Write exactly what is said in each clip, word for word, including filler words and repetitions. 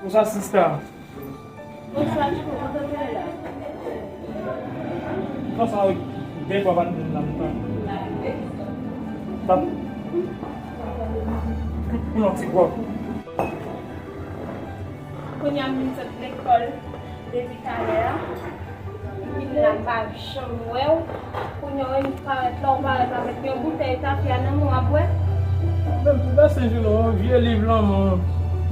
Bonsoir, sista. Bonsoir, Chouchou. Kontan wè w la. Konsa, wi. Gen kwa pa t vin nan tan. Tap. Pou yon ti gwòg. Kounye a m vin sot lekòl depi talè a. Vin la m pa janm wè w. Kounye a w parèt la, w parèt avèk yon boutèy tafya nan men w ap bwè. Menm tou bèsen jounen w, vye liv lanmou,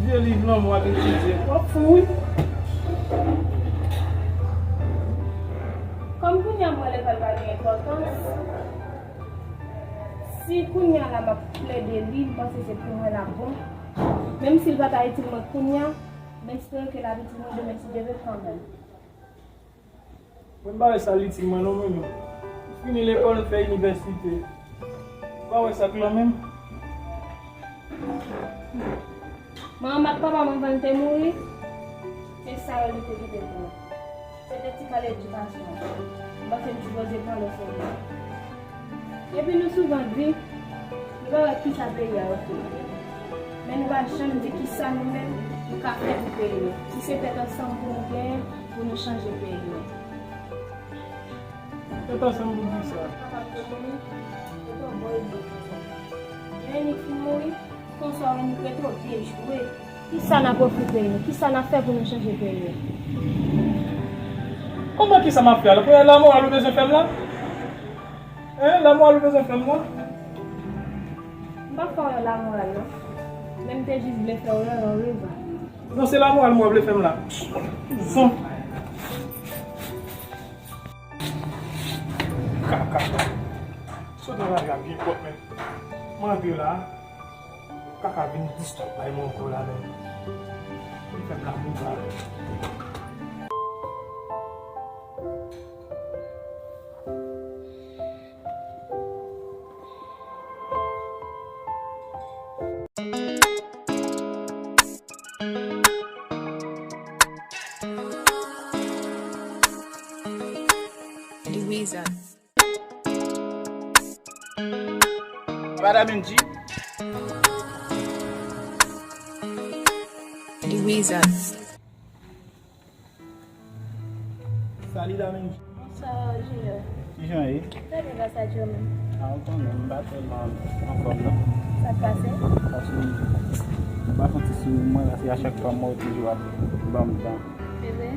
vye liv lanmou ap etidye. W ap fou wi. Kòm kounye a m wè lekòl pa gen enpòtans, si kounye a la m ap plede li, m panse se pou mwen l ap bon. Menm si l pa ta itil mwen kounye a, m espere ke l ap itil mwen demen si Dye vle kanmenm. Mwen m pa wè sa l itil mwen non, mwen menm. M fini lekòl, m fè inivèsite. M pa wè sa k lan menm. Manman m ak papa m anvan l te mouri, se sa yo li te kite pou mwen. Se te ti kal edikasyon an. M panse m sipoze pran l oserye. Epi nou souvan di, nou pa wè kisa peyi a ofri nou. Men nou pa janm di kisa nou menm nou ka fè pou peyi nou. Si se tèt ansanm pou nou genyen, pou nou chanje peyi nou. Tèt ansanm pou kisa? Papa m te mouri, yo te yon bon egzanp pou nou. Lè Enik fin mouri, Konswa Enik rete w dejwe. Kisa n ap ofri peyi nou? Kisa n ap fè pou nou chanje peyi nou? Kòman kisa m ap fè a la? Pou lamoral ou bezwen fè m la? Hein? Lamoral ou bezwen fè m la? M p ap fè w yon lamoral non. Men m te jis vle fè w yon, yon revay. Non, se lamoral mwen w vle fè m la. Zon. Kaka. Sot nan lari a byen pwòp menm. Mwen antre la. Kaka vin distòp bay mwen ankò la menm. Li fè m lamoral la. Louisa. Madan Mendy. Louisa. Salut, Damendi. Bonswa, Junior. Kijan w ye? Trè byen, gras a Dye, ou menm? A, ou konnen, m pa tèlman anfòm, non. Sa k pase? Paske m pa santi sou mwen, paske a chak fwa m wè w toujou ap ban m tan. Se vre?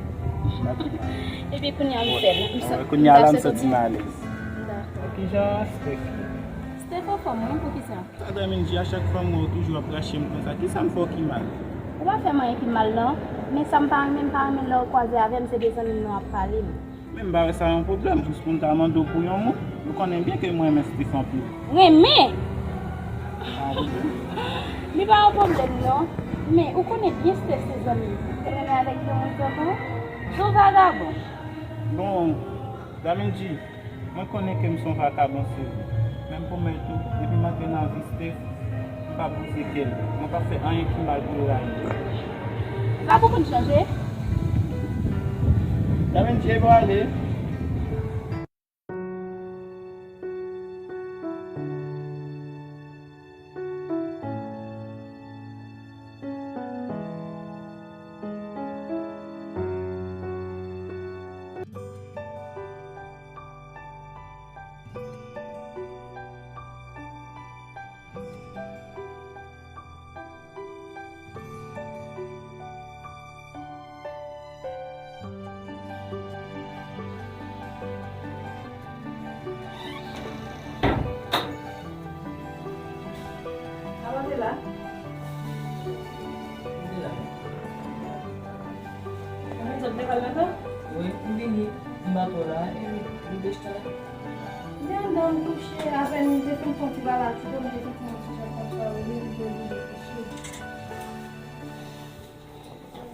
Epi kounye a, m fèb. M sa-, kounye a la, m santi m alèz. Dakò. Kijan Steph? Steph anfòm, wi, poukisa? Sa Damendi, a chak fwa m wè w toujou ap rache m konsa, kisa m fè w ki mal? Ou pa fè m anyen ki mal non, men sa m pa renmen, m pa renmen lè w kwaze avè m, se de zanmi m nan w ap pale m. Men m pa wè sa yon pwoblèm, jis pou m ta mande w pou yon mo, ou konnen byen ke m renmen Steph anpil. Renmen? Pa yon pwoblèm. Li pa yon pwoblèm non, men ou konnen byen Steph se zanmi m. Ou renmen avèk yon moun sèlman? Yon vagabon. Bon, Damendi, mwen konnen ke m se yon vakabon, se vre. Men m pwomèt ou, depi m antre nan vi Steph, m p ap bouje kè l. Mwen p ap fè anyen ki mal pou l rayi m. Sa pou konn chanje? Damendje pral ale. Sa va te la? Mwen te la. Mwen te la. Wi, m vini. M bato la, e m deja la. Mwen anndan m kouche, apèn m te fin fè yon ti balad, m te santi mwen sou jan konsa, wi, m vin kouche.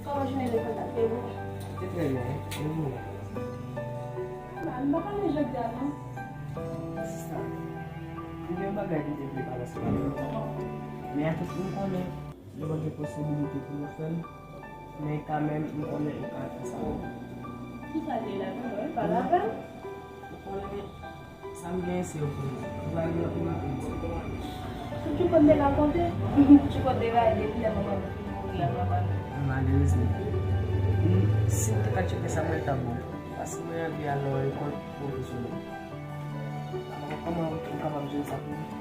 Kòman jounen lekòl la te ye? Te trè byen, e ou menm? Ba, m pa pale jodi a non. Sista, m gen yon bagay ki m te vle pale ansanm avè w. Men atank m konnen nou pa gen posibilite pou nou fè l, men kanmenm m konnen ou ka fè sa pou mwen. Kisa l ye la menm, wi? Pale avè m. Ou konnen sa m genyen se yo pou mwen. Ou pa gen anpil pou m di. Tout Djouko m te ka konte. Djouko te rayi depi lè manman m fin mouri a, papa m. Malerezman. Si m te ka tcheke sa mwen, l t ap bon. Paske mwen anvi al nan yon lekòl pwofesyonèl. Alò, kòman m kapab jere sa pou mwen?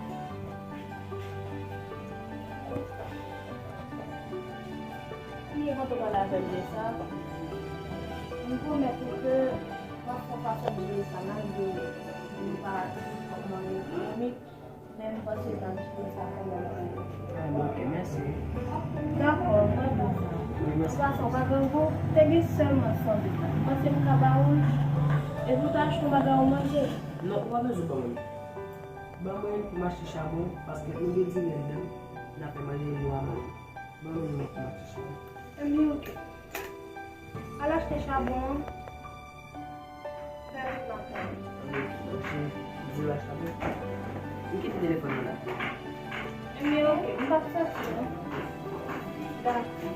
Li enpòtan w pale avè m de sa. M pwomèt ou ke w ap fè yon fason jere sa malgre nou pa nan mwayen ekonomik, men m panse n ap jere sa kanmenm. Ah, bon, ok, mèsi. Dakò, mwen bon sa. Wi, mèsi. Gason pa grangou, te gen sèlman san dola. M panse m ka ba ou l. Epi w ta achte yon bagay ou manje. Non, ou pa bezwen ban mwen. Ban mwen pou m achte chabon, paske nou gen diri anndan, n ap fè manje nou a manje. Ban mwen yon lòt match. Ebyen, ok. Al achte chabon an. Fè vit maten. Ebyen, ok, mèsi. Di la chabon. M kite telefòn nan la. Ebyen, ok. M p ap soti non. Dakò.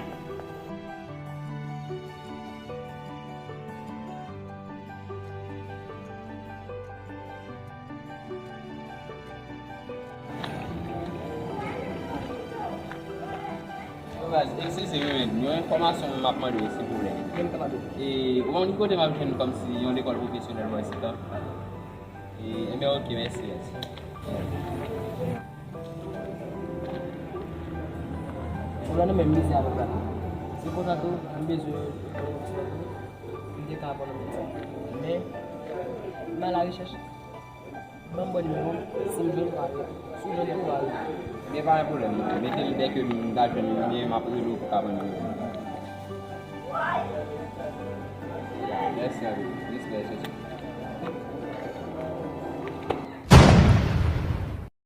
Baz, eskize m, men yon enfòmasyon m ap mande w, silvouplè. E, ou konn ki kote m ap jwenn kòmsi yon lekòl pwofesyonèl bò isit la? E, enben, ok, mèsi, mèsi. Ou la nan menm mizè avèk la. Se konsa tou, m bezwen yon pwofesyonèl tou. M te ka aprann yon ti. Men, m a la rechèch. Ban m bon nimewo w, si m jwenn w, pa rele. Si w jwenn m, pa rele. Men pa gen pwoblèm, mete l dèke m ta jwenn li, men m ap rele w pou ka pran nimewo w. Mèsi anpil. Respè, chèche.